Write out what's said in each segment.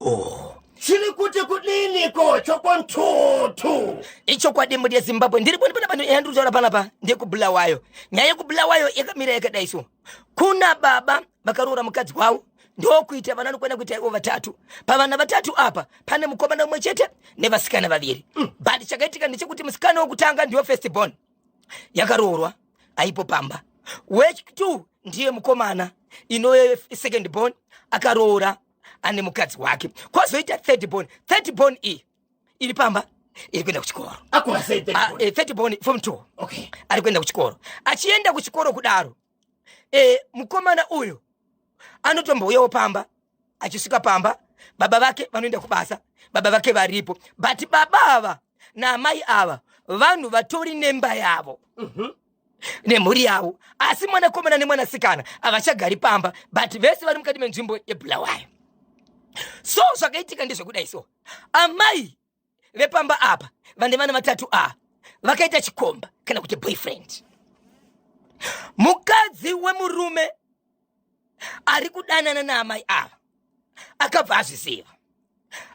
Oh. Chiri kuti kudiniko chokontutu? Ichokwadi mhuri yeZimbabwe, ndiri pano panapa yandiri kutaura panapa ndeyekuBulawayo. Nyaya yekuBulawayo yakamira yakadai so. Kuna baba vakaroora mukadzi wavo ndokuita vana nokwana kuita ivo vatatu. Pavana vatatu apa pane mukomana umwe chete nevasikana vaviri. But chakaitika ndechekuti musikana wekutanga ndiyo first born yakaroorwa aipo pamba. Wechi2 ndiye mukomana inove second born akaroora ane mukadzi wake. Kwozoita third born. Third born iyi iri pamba iri kuenda kuchikoro. Akura sei third Ah, born? third born form 2. Okay. Ari kuenda kuchikoro. Achienda kuchikoro kudaro, mukomana uyu anotombouyawo pamba. Achisvika pamba, baba vake vanoenda kubasa, baba vake varipo, but baba ava naamai ava vanhu vatori nemba yavo nemhuri yavo, asi mwanakomana nemwanasikana havachagari pamba, but vese vari mukati menzvimbo yeBulawayo. So zvakaitika ndezvekudai so, amai vepamba apa vane vana vatatu a vakaita chikomba kana kuti boyfriend. Mukadzi wemurume ari kudanana naamai ava akabva azviziva,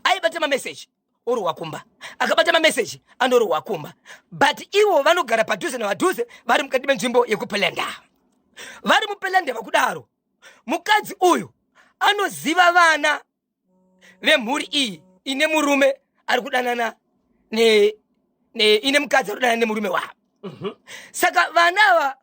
aibata mameseji orohwa kumba, akabata mameseji anorohwa kumba, but ivo vanogara padhuze napadhuze, vari mukati menzvimbo yekuPelenda. Vari muPelenda vakudaro, mukadzi uyu anoziva vana vemhuri iyi ine murume ari kudanana ne, ne ine mukadzi ari kudanana nemurume wavo. Saka vana ava,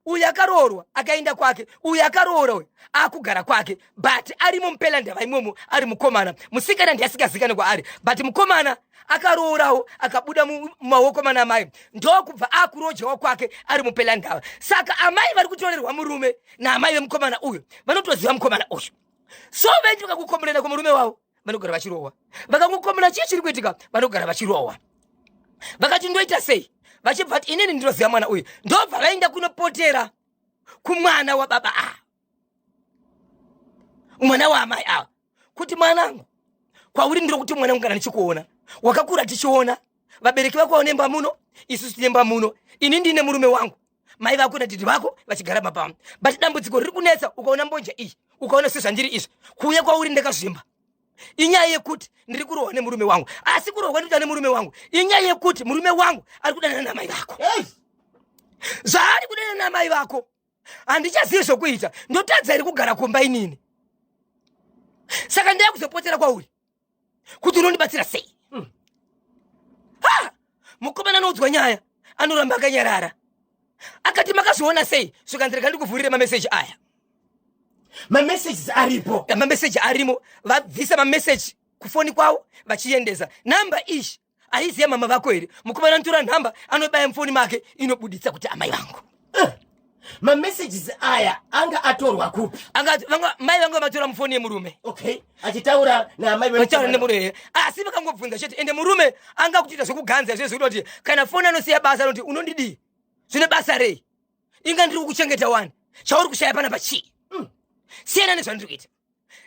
uyu akaroorwa akaenda kwake, uyu akaroora uyu akugara kwake, but arimo muPelandava imomo ari mukomana. Musikana ndiye asingazikane kwaari, but mukomana akaroorawo akabuda mumaoko mana amai, ndokubva akurojewa kwake ari muPelandava. Saka amai vari kutorerwa murume naamai vemukomana uyu vanotoziva mukomana uyu. So vaiti vakakukomborera kumurume wavo vanogara vachirohwa, vakangokomborera chii chiri kuitika vanogara vachirohwa. Vakati ndoita sei? Vachibva vati inini ndinoziva mwana uyu, ndobva vaenda kunopotera kumwana wababa ava, mwana waamai ava, kuti mwanangu, kwauri ndiri kuti mwanangu, kana ndichikuona wakakura tichiona vabereki vako vanemba muno, isusu tinemba muno, ini ndine murume wangu, mai vako nadhidhi vako vachigara mapamwe, but dambudziko riri kunetsa, ukaona mbonja iyi, ukaona sezvandiri izvi, kuuya kwauri ndakazvimba inyaya yekuti ndiri kurohwa nemurume wangu, asi kurohwa ndikuita nemurume wangu inyaya yekuti murume wangu ari kudanana namai vako. Hey! Zvaari kudanana namai vako handichazivi zvokuita, ndotadza iri kugara kumba inini, saka ndaya kuzopotera kwauri kuti unondibatsira sei? Ha! Mukomana anoudzwa nyaya anoramba akanyarara. Akati makazviona sei? Zvikanzi rega ndikuvhurire mameseji aya. Mamessages aripo. Mameseji arimo, vabvisa mameseji kufoni kwavo vachiendesa namba iyi aiziya mama vako here? Mukomana anotora nhamba anobaya mufoni make, inobuditsa kuti amai vangu. Mamessages aya anga atorwa kupi? Angati vanga mai vanga vatora mufoni yemurume. Okay, achitaura naamai. Vachitaura nemurume, asi vakangobvunza chete. Ende murume anga kutoita zvekuganza izvo zvekutoti kana foni anosiya basa, anoti unondidii, zvine basa rei, inga ndiri kukuchengeta wani, chauri kushaya panapa chii? Siyana nezvandiri kuita.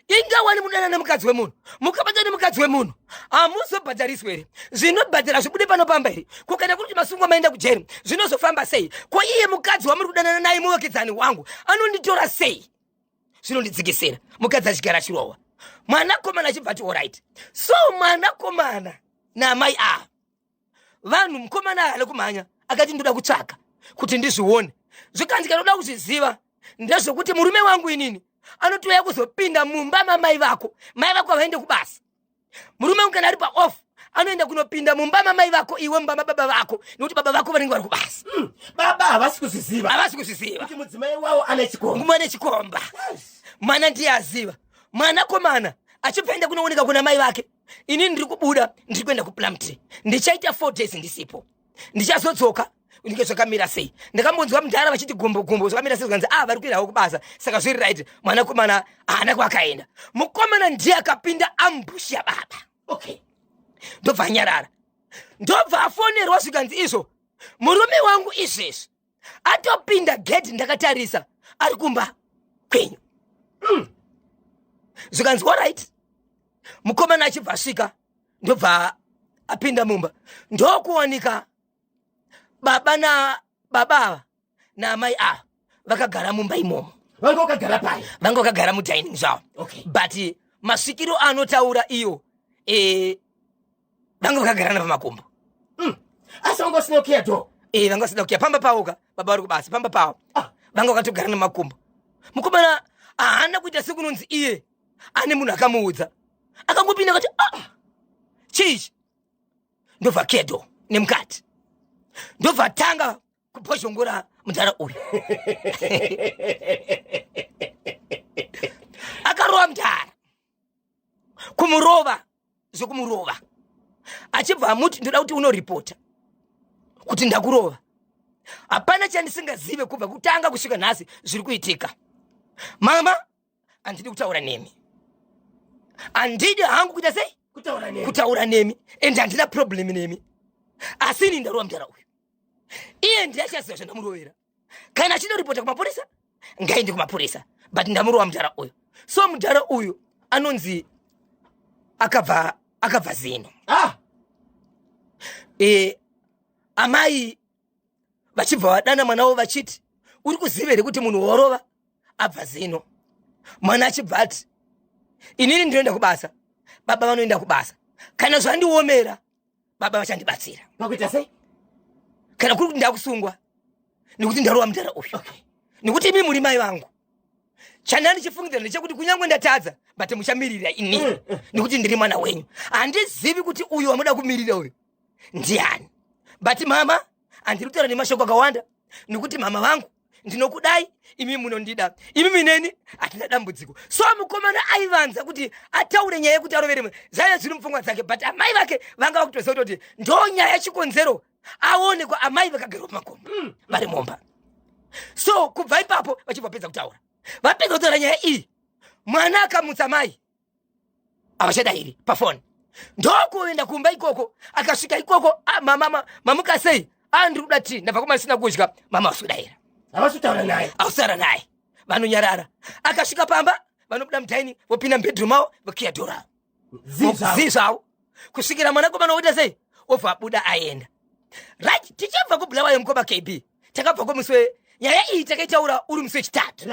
Inga wani mudana nemukadzi wemunhu, mukabata nemukadzi wemunhu hamuzobhadhariswi here? Zvinobhadhara zvibude pano pamba here? Ko kana kuri kuti masungwa maenda kujeri zvinozofamba sei? Ko iye mukadzi wamuri kudanana naye muvakidzani wangu anonditora sei? Zvinondidzikisira. Mukadzi achigara achirohwa, mwanakomana achibva ati alright. So mwanakomana naamai ava vanhu, mukomana haana kumhanya, akati ndoda kutsvaka kuti ndizvione. Zvikanzi kana uda kuzviziva ndezvekuti murume wangu inini anotouya kuzopinda mumba mamai vako, mai vako havaende kubasa, murume wangu kana ari paoff anoenda kunopinda mumba mamai vako, iwe mumba mababa vako, nekuti baba vako vanenge vari kubasa. Baba havasi kuzviziva. Havasi kuzviziva kuti mudzimai wavo ane chikomba. Nguma nechikomba. Mwana ndiye aziva. Mwanakomana achibva enda kunooneka kuna mai vake, inini ndiri kubuda, ndiri kuenda kuPlumtree, ndichaita 4 days ndisipo, ndichazodzoka ndinge zvakamira sei? Ndakambonzwa mudhara vachiti gumbo gumbo, zvakamira sei? Zvikanzi ah, vari kuendawo kubasa, saka zviri right. Mwanakomana haana kwakaenda, mukomana ndiye akapinda ambush yababa. Ndobva anyarara, ndobva afonerwa, zvikanzi izvo murume wangu izvezvi atopinda gedhi, ndakatarisa ari kumba kwenyu. Zvikanzi alright. Mukomana achibva asvika, ndobva apinda mumba, ndokuwanika baba na baba ava naamai ava vakagara mumba imomo. Vanga vakagara pai? Vanga vakagara mudining zvavo. But Masvikiro anotaura iyo e, vanga vakagarana pamakumbo. Asi vanga vasina kukiya door? E, vanga vasina kukiya pamba pavo ka, baba vari kubasa pamba pavo. Ah. Vanga vakatogarana makumbo. Mukomana haana kuita sekunonzi iye ane munhu akamuudza, akangopinda akati, "Ah, chii ichi?" Ndobva kedo nemukati, ndobva tanga kupozhongora mudhara uyu. Akarova mudhara, kumurova zvekumurova, achibva amuti, "Ndoda kuti unoripota kuti ndakurova. Hapana chandisingazive kubva kutanga kusvika nhasi zviri kuitika. Mama, handidi kutaura nemi, handidi hangu kuita sei?" Kutaura nemi. "Kutaura nemi, and handina problem nemi, asi ini ndarova mudhara uyu. Iye ndiye achaziva zvandamurovera. Kana achindoripota kumapurisa, ngaende kumapurisa, but ndamurova mudhara uyu." So mudhara uyu anonzi akabva zino. Ah. E, amai vachibva vadana mwana wavo vachiti, "Uri kuziva here kuti munhu worova abva zino?" Mwana achibva ati, "Inini ndinoenda kubasa, baba vanoenda kubasa. Kana zvandiomera, baba vachandibatsira." Pakuita sei? "Kana kuri kuti ndakusungwa nekuti ndarova mudhara uyu, nekuti imi muri mai vangu, chandanga ndichifungidzira ndechekuti kunyange ndatadza, but muchamirira inini nekuti ndiri mwana wenyu. Handizivi kuti uyu wamuda kumirira uyu ndiani, but mama, handiri kutaura nemashoko akawanda nekuti mama vangu ndinokudai, imi munondida, imi mineni hatina dambudziko." So mukomana aivanza kuti ataure nyaya yekuti arovere, zvaiva zviri mupfungwa dzake, but amai vake vanga vakutoziva kutoti ndo nyaya yechikonzero aonekwa amai vakagerwa pamakomba vari mumba. So kubva ipapo vachibva pedza kutaura, vapedza kutaura nyaya iyi, mwana akamutsa mai, havachadairi pafoni. Ndokuenda kumba ikoko. Akasvika ikoko, "Ah, mama, mamuka sei? Ah, ndiri kuda tii, ndabva kuma sina kudya." Mama havasi kudaira. Havasi kutaura naye. Hausara naye, vanonyarara. Akasvika pamba, vanobuda mudining, vopinda mubedroom mavo, vokiya door ravo. Zii zvavo. Zii zvavo kusvikira mwanakomana woita sei, obva abuda aenda. Right, tichibva kuBulawayo, mukoma KB, takabva kumusi we nyaya iyi takaitaura uri musi wechitatu.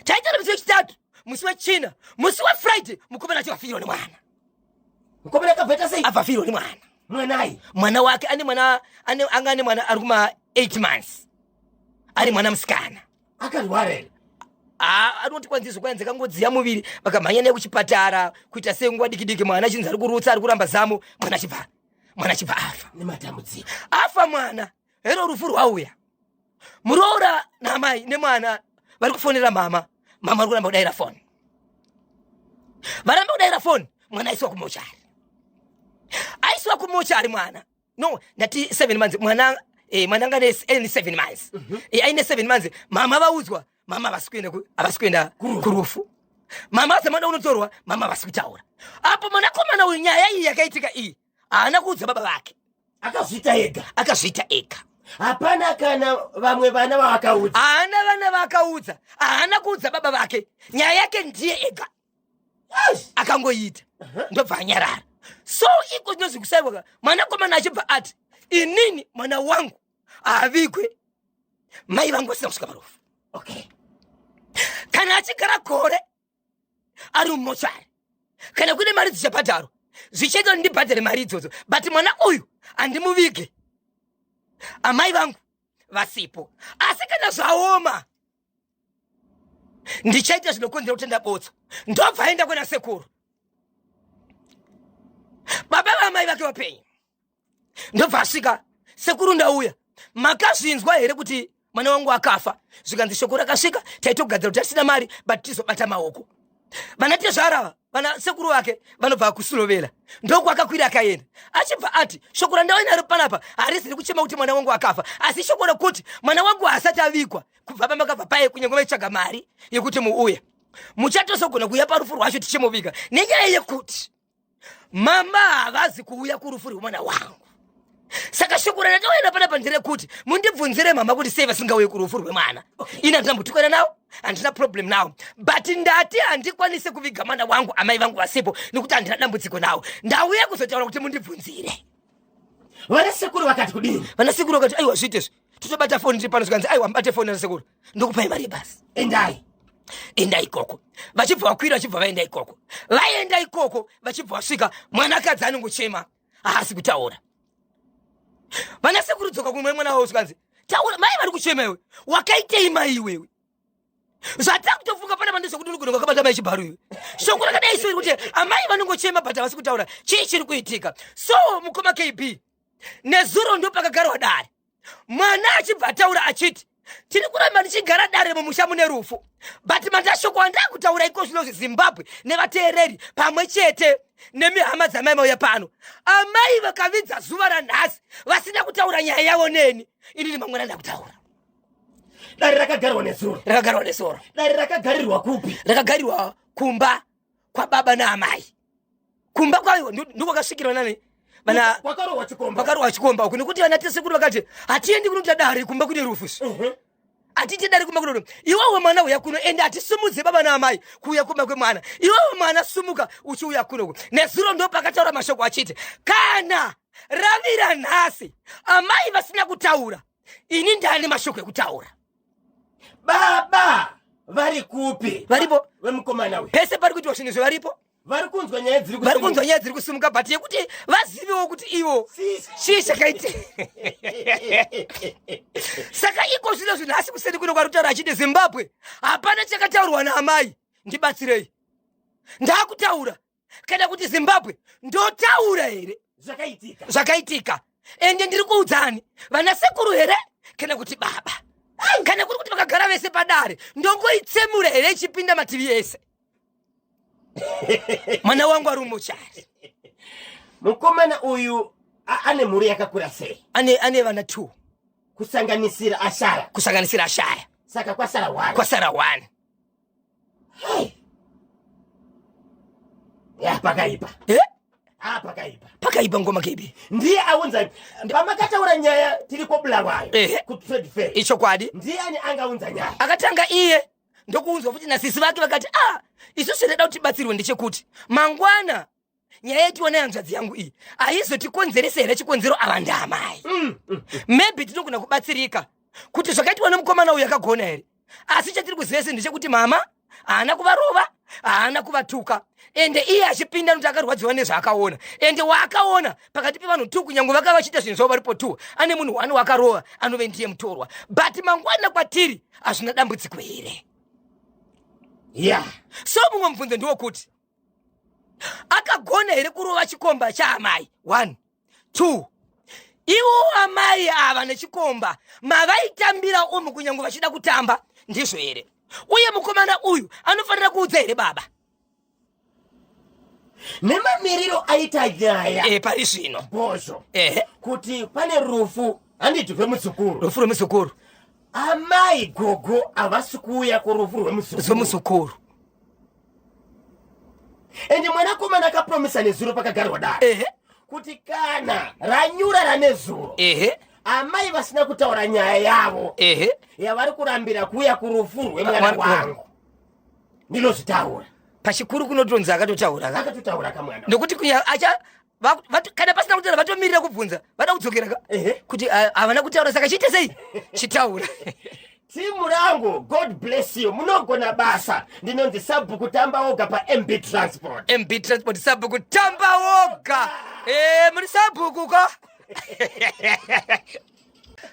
Taitaura musi wechitatu, musi wechina, musi weFriday, mukomana acho afirwa nemwana. Mukomana akabva aita sei? Abva afirwa nemwana. Mwanai? Mwana wake ane mwana, anga ane mwana ari kuma 8 months, ari mwana musikana. Akarwara here? Ah, anoti kwanzizo kwanzi kangodziya muviri, vakamhanya naye kuchipatara, kuita senguva diki diki, mwana achinzi ari kurutsa, ari kuramba zamo, mwana achibva afa. Nematambudziko. Afa mwana hero, rufu rwauya. Muroora namai nemwana vari kufonera mama, mama vari kuramba kudaira foni. Varamba kudaira foni, mwana aisiwa kumochari, aisiwa kumochari mwana. No, ndati 7 months mwana, mwana anga ane 7 months. Aine 7 months. Mama vaudzwa, mama havasi kuenda havasi kuenda kurufu. Mama azamada unotorwa, mama havasi kutaura. Apo mwanakomana uyu, nyaya iyi yakaitika iyi, haana kuudza baba vake. Akazviita ega. Akazviita ega. Hapana kana vamwe vana vavakaudza? Haana vana vaakaudza, haana kuudza baba vake. Nyaya yake ndiye ega akangoita, ndobva anyarara. So iko zvinozvi kusaiwa, mwanakomana achibva ati, "Inini mwana wangu haavigwe mai vangu vasina kusvika parufu. Kana achigara gore ari mumochari, kana kune mari dzichabhadharwa, zvichaita kuti ndibhadhare mari idzodzo, but mwana uyu handimuvige amai vangu vasipo. Asi kana zvaoma, ndichaita zvinokonzera kutenda botso." Ndobva aenda kuna sekuru, baba vamai vake vapenyu. Ndobva asvika, "Sekuru, ndauya. Makazvinzwa here kuti mwana wangu akafa?" Zvikanzi, "Shoko rakasvika, taitogadzira kuti asina mari, but tizobata maoko." Vana tezvara, vana sekuru vake vanobva kuSilovela, ndokwakakwira akaenda. Achibva ati, "Shoko randauya naro panapa harisi rekuchema kuti mwana wangu akafa, asi shoko rekuti mwana wangu haasati avigwa kubva pamakabva paye. Kunyange vaitsvaga mari yekuti muuye, muchatozogona kuuya parufu rwacho tichimuviga, nenyaya yekuti mama havazi kuuya kurufu rwemwana wangu. Saka shoko randauya panapa nderekuti mundibvunzire mama kuti sei vasingauye kurufu rwemwana. Ini handinambotukana navo, handina problem nawo, but ndati handikwanisi kuviga mwana wangu amai vangu vasipo, nekuti handina dambudziko nawo. Ndauya kuzotaura kuti mundibvunzire." Vana sekuru vakati kudini? Vana sekuru vakati, "Aiwa, zviite izvi, totobata foni tiri pano." Zvikanzi, "Aiwa, mubate foni nasekuru, ndokupai mari yebhasi." Endai. Enda ikoko. Vachibva vakwira, vachibva vaenda ikoko, vaenda ikoko, vachibva vasvika, mwanakadzi anongochema, haasi kutaura. Vana sekuru dzoka kumwe mwana wavo, zvikanzi, "Taura, mai vari kuchema, iwe wakaitei mai iwewe?" Zvatakutofunga pana vandezvekuti unogona wakabata mai chibharu iwe. Shoko rakadai so kuti amai vanongochema but havasi kutaura, chii chiri kuitika? So mukoma KB, nezuro ndo pakagarwa dare, mwana achibva ataura achiti, "Tiri kuramba ndichigara dare mumusha mune rufu, but mandashoko andakutaura iko zvino zveZimbabwe nevateereri pamwe chete nemihama dzamai mauya pano, amai vakavidza zuva ranhasi vasina kutaura nyaya yavo neni, inini mangwana ndakutaura." Dare rakagarwa nezuro? Rakagarwa nezuro. Dare rakagarirwa kupi? Rakagarirwa kumba kwababa naamai, kumba kwayo ndokwakasvikirwa nani vana. Kwakarohwa chikomba? Kwakarohwa chikomba uku, nekuti vana tesekuru vakati, "Hatiendi kunoita dare kumba kune rufu izvi. Hatiite dare kumba kune rufu. Iwewe mwana uya kuno, ende hatisumudze baba naamai kuuya kumba kwemwana. Iwewe mwana sumuka uchiuya kunoku." Nezuro ndo pakataura mashoko achiti, "Kana ravira nhasi amai vasina kutaura, ini ndane mashoko ekutaura." Baba vari kupi? Varipo. Vemukomana uyu? Pese pari kuitwa zvinhu izvi varipo. Vari kunzwa nyaya dziri Vari kunzwa nyaya dziri kusimuka, but yekuti vazivewo kuti ivo chii chakaite. Saka iko zvino zvinhu nhasi kuseni kuno kwari kutaura achiti, "Zimbabwe, hapana chakataurwa naamai, ndibatsirei, ndakutaura." Kana kuti, "Zimbabwe, ndotaura here zvakaitika?" Zvakaitika. Ende ndiri kuudzani, vana sekuru here kana kuti baba, kana kuri kuti vakagara vese padare, ndongoitsemura here ichipinda mativi ese? Mwana wangu ari muchari. Mukomana uyu ane mhuri yakakura sei? Ane vana two. Kusanganisira ashaya? Kusanganisira ashaya. Saka kwasara one. Kwasara one. Hey. Ya, pakaipa. Eh? Ah, pakaipa. Pakaipa, ngoma KB. Ndiye aunza pamakataura nyaya tiri koBulawayo kutrade fair? Ichokwadi. Ndiani angaunza nyaya? Akatanga iye, ndokuunzwa futi nasisi vake, vakati, "Ah, isusu tinoda kuti tibatsirwe ndechekuti mangwana nyaya yetiona hanzvadzi yangu iyi haizotikonzeresa here chikonzero ava ndaamai? Maybe tinogona kubatsirika kuti zvakaitwa nemukomana uyu akagona here. Asi chatiri kuziva se ndechekuti mama haana kuvarova, haana kuvatuka, ende iye achipinda nokuti akarwadziwa nezvaakaona, ende waakaona pakati pevanhu tu, kunyange vakava vachiita zvinhu zvavo varipo tu, ane munhu wani wakarova anove ndiye mutorwa. But mangwana kwatiri hazvina dambudziko here?" So mumwe mubvunzo ndiwokuti, akagona here kurova chikomba chaamai? One, two, ivo amai ava nechikomba mavaitambira umu, kunyange vachida kutamba, ndizvo here? Uye mukomana uyu anofanira kuudza here baba? Nemamiriro aita nyaya Pari zvino, bhozho, kuti pane rufu, handiti, rwemuzukuru? Rufu rwemuzukuru. Amai gogo havasi kuuya kurufu rwemuzukuru. Zvemuzukuru. Ende mwanakomana akapromisa nezuro pakagarwa dare kuti kana ranyura ranezuro amai vasina kutaura nyaya yavo yavari kurambira kuuya kurufu rwemwana wangu, ndinozvitaura. Pachikuru kunotonzi akatotaura ka. Akatotaura kamwana. Ndokuti kunya acha kana pasina kutaura, vatomirira kubvunza, vada kudzokera ka kuti ah, havana kutaura, saka chiite sei? Chitaura. Timu rangu, God bless you, munogona basa. Ndinonzi Sabhuku Tamba Woga paMB Transport. MB Transport, Sabhuku Tamba Woga. Muri sabhuku ka.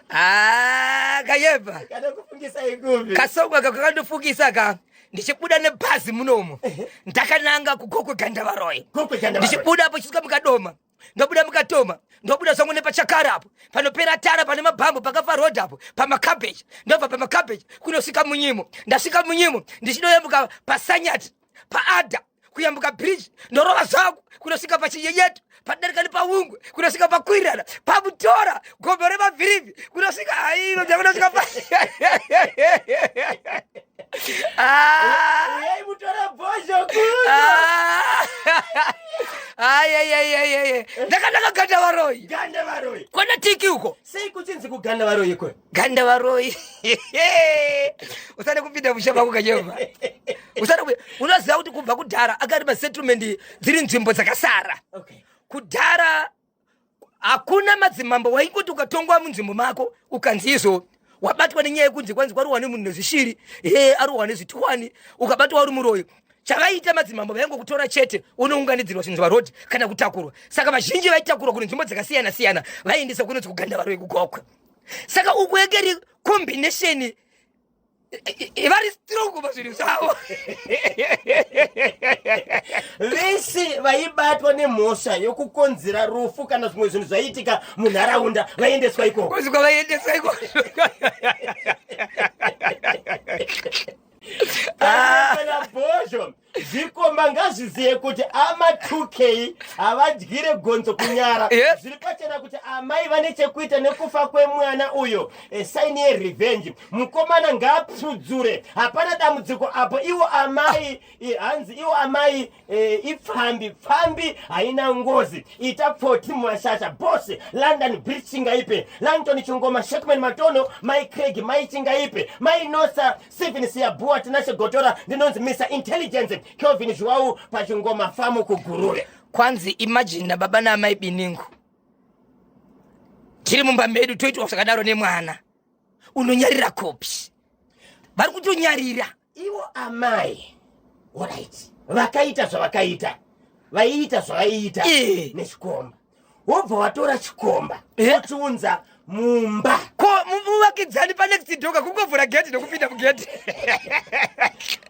Ah, kayeba. Kana kufungisa ikupi? Kasongwa kakandofungisa ka ndichibuda nebhazi munomu, ndakananga kuGokwe Gandavaroyi. Gokwe Gandavaroyi. Ndichibuda apo chisvika mukadoma, ndobuda mukatoma, ndobuda zvangu nepachakara apo panopera tara, pane mabhambo, pakafa road apo pamakabeji, ndobva pamakabeji kunosvika munyimo. Ndasvika munyimo, ndichinoyambuka pasanyati paadha, kuyambuka bridge, ndorova zvangu kunosvika pachinyenyeto, padarika nepaungwe, kunosvika pakwirirana, pamutora gombo remabhiribhi, kunosvika aino, kunosvika pa Ah! Uyai mutora bhozho kuno. Ayayayayaya, ndakanaka Ganda Varoyi. Ganda Varoyi. Kwana tiki uko. Sei kuchinzi kuGanda Varoyi kwe? Ganda Varoyi, usade kupinda musha mako kanyeva, usade unoziva kuti kubva kudhara akari masettlement, dziri nzvimbo dzakasara. Kudhara hakuna madzimambo, waingoti ukatongwa munzvimbo mako ukanzi izvo Wabatwa nenyaya yekunzi kwanzi kwarohwa nemunhu nezvishiri, he arohwa nezvitwani, ukabatwa uri muroyi. Chavaita madzimambo vaingokutora chete unounganidzirwa zvinhu zvarodhi kana kutakurwa. Saka vazhinji vaitakurwa kune nzvimbo dzakasiyana siyana vaiendeswa kunonzi kuganda varoyi kugokwe. Saka uku yenge iri combination vari strong pazvinhu zvavo. Vese vaibatwa nemhosva yokukonzera rufu kana zvimwe zvinhu zvaiitika munharaunda vaiendeswa ikoko. Kozi kwavaiendeswa ikoko. Kana bhozho zvikomba ngazvizive kuti ama 2k havadyire gonzo kunyara. Zviri pachena kuti amai vane chekuita nekufa kwemwana uyo, saini yerevenge. Mukomana ngaapfudzure, hapana dambudziko apo. Ivo amai hanzi ivo amai ipfambi, pfambi haina ngozi. Ita pfoti mumashasha boss London Bridge Chingaipe, Langton Chingoma, Shekman Matono, Mai Craig, Mai Chingaipe, Mai Nosa, Stephen Siyabua, Tinashe Gotora. Ndinonzi Mr Intelligence Kelvin Zhuwau pachingoma famu kuGuruve. Kwanzi imagine nababa naamai Biningu tiri mumba medu toitwa zvakadaro nemwana, unonyarira kopi? Vari kutonyarira. Ivo amai, alright, vakaita zvavakaita, vaiita zvavaiita nechikomba, wobva watora chikomba wochiunza mumba. Ko muvakidzani panext door kungovhura gate nokupinda mugate.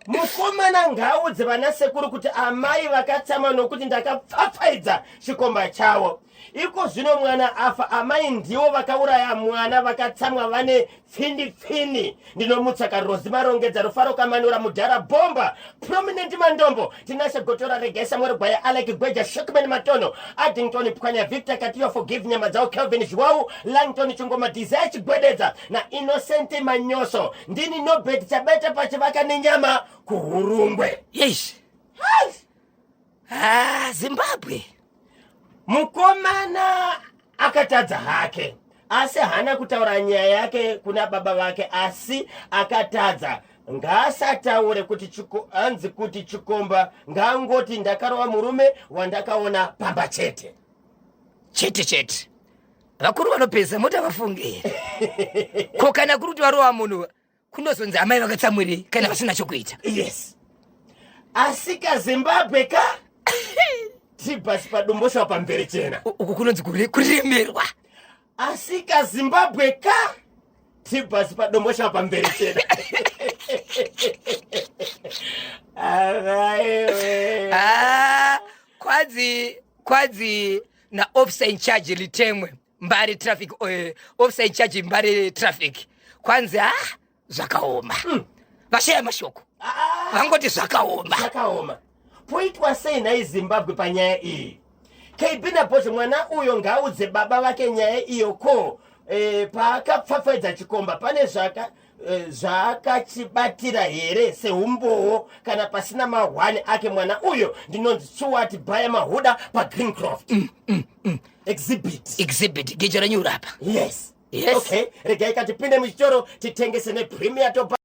Mukomana ngaaudze vana sekuru kuti amai vakatsamwa nokuti ndakapfapfaidza chikomba chavo. Iko zvino mwana afa, amai ndivo vakauraya mwana, vakatsamwa vane pfindi pfini. Ndinomutsaka Rozi Marongedza, Rufaro Kamanura, Mudhara Bomba, Prominent Mandombo, Tinashe Gotora, Regesa Mwerugwaya, Alec Gweja, Shekman Matono, Addington Pwanya, Victor Katiyo, Forgive Nyamadzao, Kelvin Zhuwau, Langton Chingoma, Desire Chigwededza naInnocent Manyoso. Ndini Nobert Chabeta pachivaka nenyama kuHurungwe. Yes. Ah, Zimbabwe. Mukomana akatadza hake, asi haana kutaura nyaya yake kuna baba vake, asi akatadza ngaasataure kuti hanzi kuti chikomba, ngaangoti ndakarova murume wandakaona pamba chete. Chete chete. Vakuru vanopedza mota vafunge. Ko kana kuri kuti varova munhu kunozonzi amai vakatsamwirei kana vasina chokuita? Yes. Asi ka Zimbabwe ka tibhasi padombosha pamberi chena. Uku kunonzi kuremerwa. Asi ka Zimbabwe ka tibhasi padombosha pamberi chena. Araiwe. Ah, kwanzi na officer in charge Litemwe Mbare traffic, officer in charge Mbare traffic, kwanzi ah zvakaoma. Vashaya mashoko. Vangoti zvakaoma. Zvakaoma. Poitwa sei nhai Zimbabwe panyaya iyi? KB naBhozho, mwana uyo ngaaudze baba vake nyaya iyo. Ko paakapfapfaidza chikomba pane zvaka zvaakachibatira here seumbowo? Kana pasina mahwani ake mwana uyo. Ndinonzi Stuart Baya Mahuda paGreencroft. Exhibit. Exhibit gejo renyura apa. Yes. Yes. Okay, regai katipinde muchitoro titengese nepremier topa.